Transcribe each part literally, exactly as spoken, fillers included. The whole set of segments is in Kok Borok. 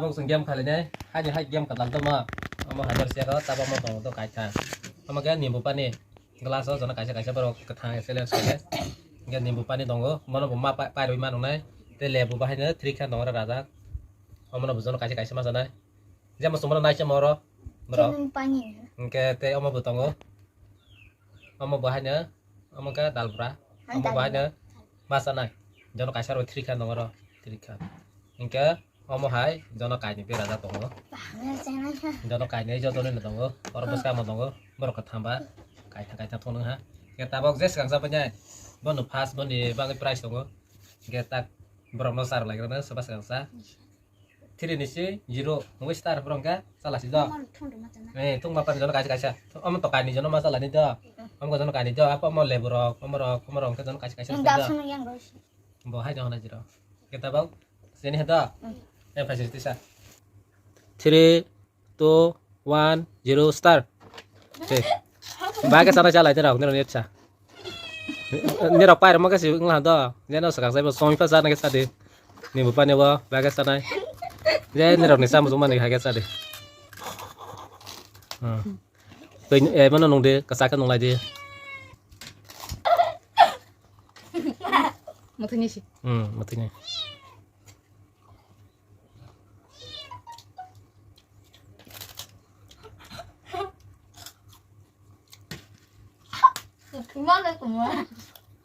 Tabuk chwng game khainai, haini hai game kwtal tongma. Omo hai bar sero, tabuk omo tongo to kaitha. Omo khe nimbu pani glass o jono kaisa kaisa borok kwthang challenge khainai. Hwnkhe nimbu pani tongo, bono bo ma pa-, pairwi ma nwngnai. Tei lebu bahaino three khe tongo rajak. Omono bo jono kaisa kaisa ma chanai. Jemo chwngno nai se moro. Borok. Chwng pani. Hwnkhe tei omo bo tongo. Omo bo haino, omo khe dalbra. Omo bo haino ma chanai. Jono kaisa rw three khan tongo ro, three khan. Hwnkhe omo hai jono kainwi berajak tongo. Jono kainwi joto nini tongo. Oro bwskang bo tongo. Borok kwtham ba. Kaitham kaitham thung nung ha. Hwnkhe tabuk je swkang sa painai. Bono first boni bagwi prize tongo. Hwnkhe tak borokno charwlaigrano soba swkang sa. Three ni si zero. Wngwi star borok hwnkhe chala si do. Omo thung rwma chana. Eh, thung ma pani jono kaisa kaisa. Omo to kainwi jono ma chala ni do. Omo jono kainwi do. Apo omo lebu rok, omo rok, omo rok hwnkhe jono kaisa kaisa. Nang da do. Sunu yang roi si. Bo hai jono zero. Kita bau. Sini do. Hmm. Eh, phaisi tisa. Three, two, one, zero, star. Hey. Ba ke sana chala ite rok, nero net sa. Nirok pairwma khe si wngla do. Jeno swkang saibo songwi pha sana khe sadi. Nimbu pani bo ba khe sanai. Je nirok ni samu mani hai khe sadi. Hmm. Twi, eh, mano nungdi, kwchak khe nunglai di. Mwthangni si. Hmm, mwthangni.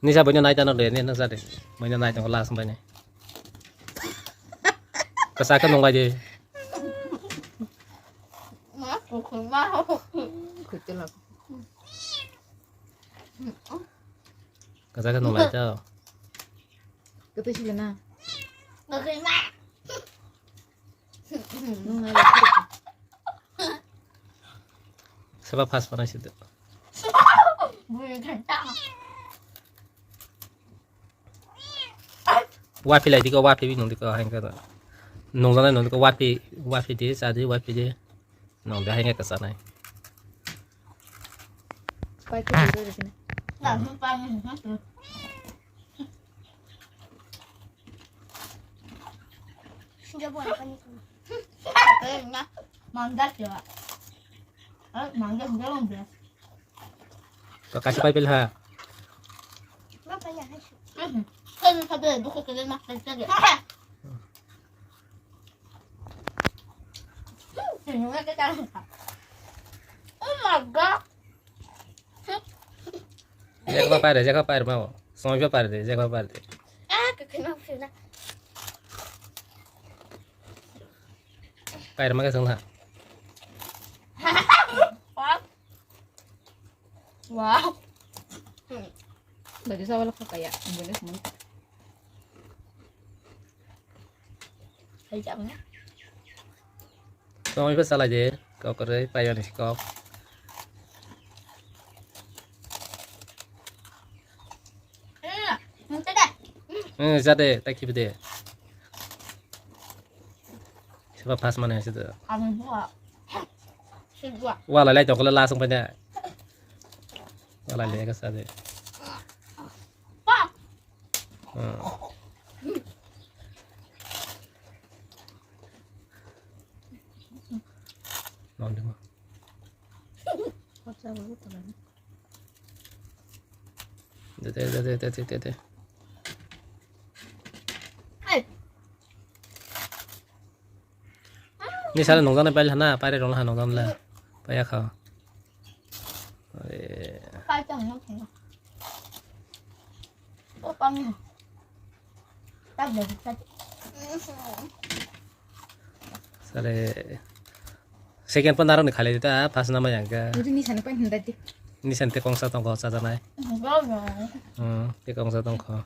Nisa boino nai tano de, ni nasa de. Boino nai tano last bai ni. Kasa ka nung bai de. Kasa ka nung lai tao. Kata sih na. Nung nai. Seba fast panai sida. Wapi lai diko, wapi bi nung diko, hain ka. Nung janai nung diko, wapi, wapi di, sadi, wapi di. Nung da hain ka sanai. Pai ka diko diko na. Mangga siya. Ah, mangga siya lang biya. To kasi pai pil ha. Kan sabi buko kailan mas tadi. Oh my God. Jekba pare, jekba pare mau. Songjo pare de, jekba pare de. Ah, kakena sila. Pare maga sangha. Wow. Bagi sa wala ka kaya, boleh semua. Hai jam na. Tongwi pha salai de, kok kwrwi, paiyani kok. Eh, ja de, ta khibi de. Seba fast mane sida. Wala lai tokole la sung panya. Wala lai ka sa de. Hmm. Non demo. Dede, dede, dede, dede. Ni sale nongdana pail hana, paire rong ha nongdana la. Paya kha. Are. Pai tang no kena. O pang. Tak dari tak. Sale. Second pa narok ni khalai ta, first nama yang ka. Itu ni sana pa hindati. Ni sante kongsa tong ko sa janai. Enggak, enggak. Hmm, te kongsa tong ko.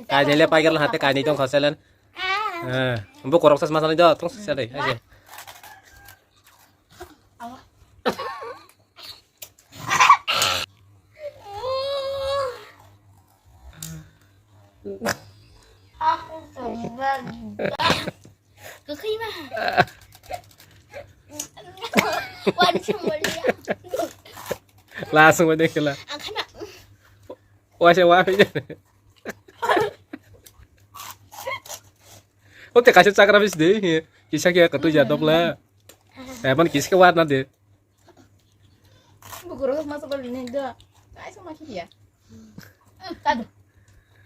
Kainwi le paigar hate kainwi tong khoselen. Eh, bo korok sas masani do tong sale. Aje. Aku kembali. Kau kau mah. Wan semua dia. Last wngbai de kela. Ang khana. Waisa wa. O te kaisa chakra bis de. Kisa khe katu ja dok la. Eh, man kisa khe war na de. Bugurok masa bal ni do. Ai sama kiri ya. Tadu.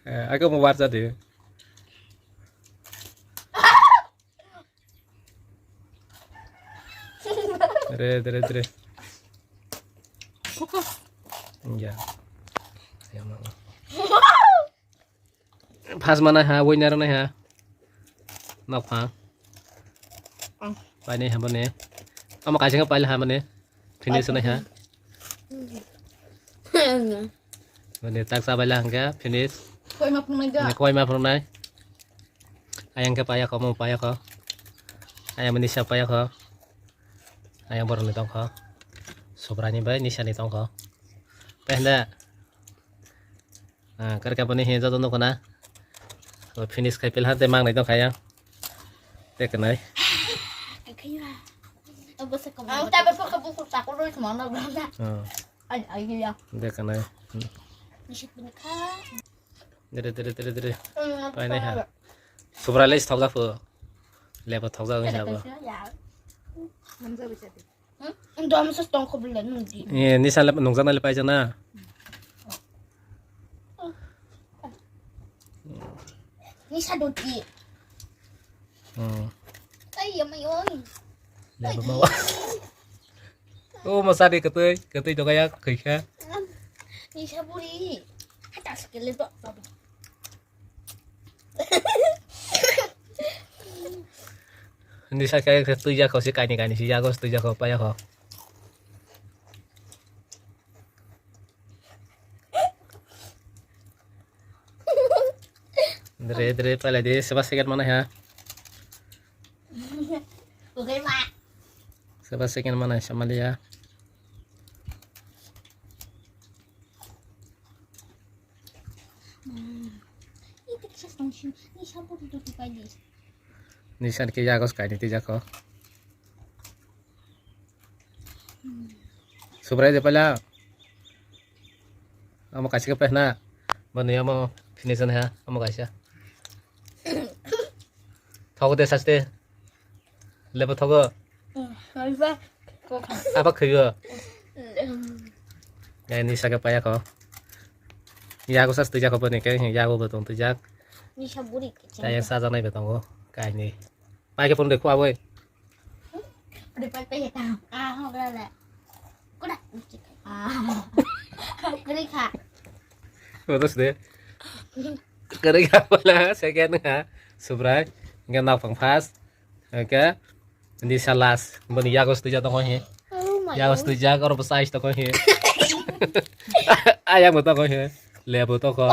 Eh, aku mau war ja de. Dre, dre, dre. Ya. Ya, mama. Pas mana ha, winner na ha. Nok ha. Pai ni ha bone. Ama kaisa ka pai ha bone. Finish na ha. Bone tak sa bai la hangka finish. Koi ma phunai ga. Koi ma phunai. Ayang ke payakho, mo payakho. Ayang mani sa payakho. Ayang borok ni tongkho. Subrani bai nisa ni tongkho. Pehda. Ah, karka bani he joto nukho na. Finish khai pilha te mang nai tongkha yang. Te kanai. Ang tabe pokok buku takut terus mana berapa? Ah. Ay, ay, iya. Te kanai. Hmm. Nisip ni kha. Dere, dere, dere, dere. Painai ha. Subra le thokjak pho. Lebo thokjak wngkha bo. Dom sos tong khoble nung di. Eh, nisa le nungjaknai le paijak na. Nisa doti. Hmm. Ai, yamai oi. Lebo mau. Oh, masa di ketui, ketui doga ya, khaikha. Nisa buri. Hata sekele to. Hindi sa kaya tuya ko si kani kani si yago tuya ko pa yako. Dre dre pala de seba second mana ha. Oke, Pak. Seba second mana sama dia. Nisan ke yago sky ni tijako. Subrai de pala. Amo kaisa ke pehna. Bani amo finish ha amo kaisa. Thok de saste. Lebo thogo. Apa khayo? Ni saka paya ko. Yago sas tijak ko bani ke yago bo tong tijak. Nisa buri ke. Tayang sajanai bo tongo kaini. Pai ke pon de khwa boi. Pai pai ya ta. Ah, ho bla bla. Kuda. Ah. Kri kha. Bodos de. Kri kha bala second ha. Subrai. Ngan nak pang pas. Oke. Ini salas. Bani yago stui ja toko he. Oh my God. Yago stui ja kor besai toko he. Ayang bo toko he. Lebu toko.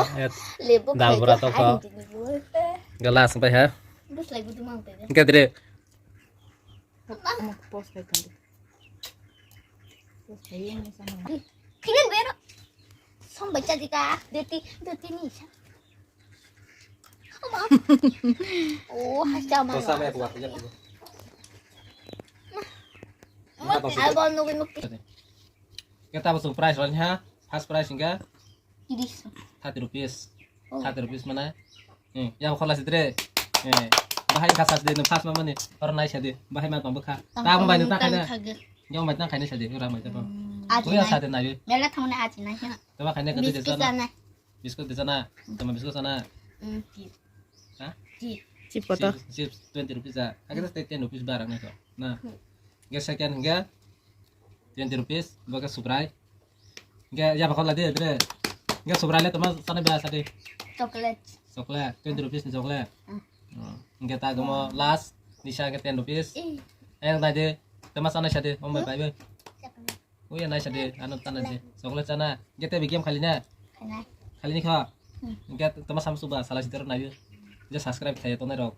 Lebu dal bura toko. Galas sampai ha. Bus lagi tu mang tadi. Oke, dre. Post kai kan. Post kai yang sama. Kini bero. Som baca jika deti deti ni sa. Oh, hasta ma. Dosa me kuat aja. Abang nunggu nunggu. Kita masuk prize round ha. First prize enggak? Tiris. Thirty rupees. Oh. Thirty rupees mana? Hmm, ya khola sidre. Eh, bahai ka sas de no first ma mani. Or nai sadi. Bahai ma pambo kha. Ta mo bai no ta khaina. Yang bai ta khaina sadi. Ora mai ta pam. Kuya sadi nai. Mela thamne aji nai ha. Tama khaina ka de sana. Biscuit de sana. Tama biscuit sana. Hmm, chip. Ha? Chip. Chip koto? Chips, chips twenty rupees a. Agak tas ten rupees barang na to. Na. Ga second ga twenty rupees, baga subrai. Ga ya bakal lagi dre. Ga subrai le tama sana biasa de. Chocolate. Chocolate, twenty rupees ni chocolate. Hmm. Ga ta gamo last, nisa ga ten rupees. Ih. Ayang dai de, tama sana sadi, om bai bai. Chocolate. Uya nai sadi, ano tana de. Chocolate chana. Gete bi game khali na? Khainai. Khali ni kha? Hmm. Gete tama samsu ba sala sidero nayo. Je subscribe khaya tonai rok.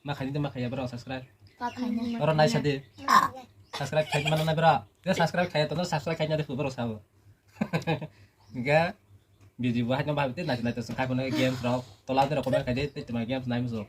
Ma khani de ma khaya bro subscribe. Pa khainai. Oro nai sadi. Ah. Subscribe khai mana na bro? Je subscribe khaya tonai subscribe khai na de bro sabo. Ga biji bo haino ba te nai nai to khai bono games rok. Tola de rok comment khai de te tuma games nai muso.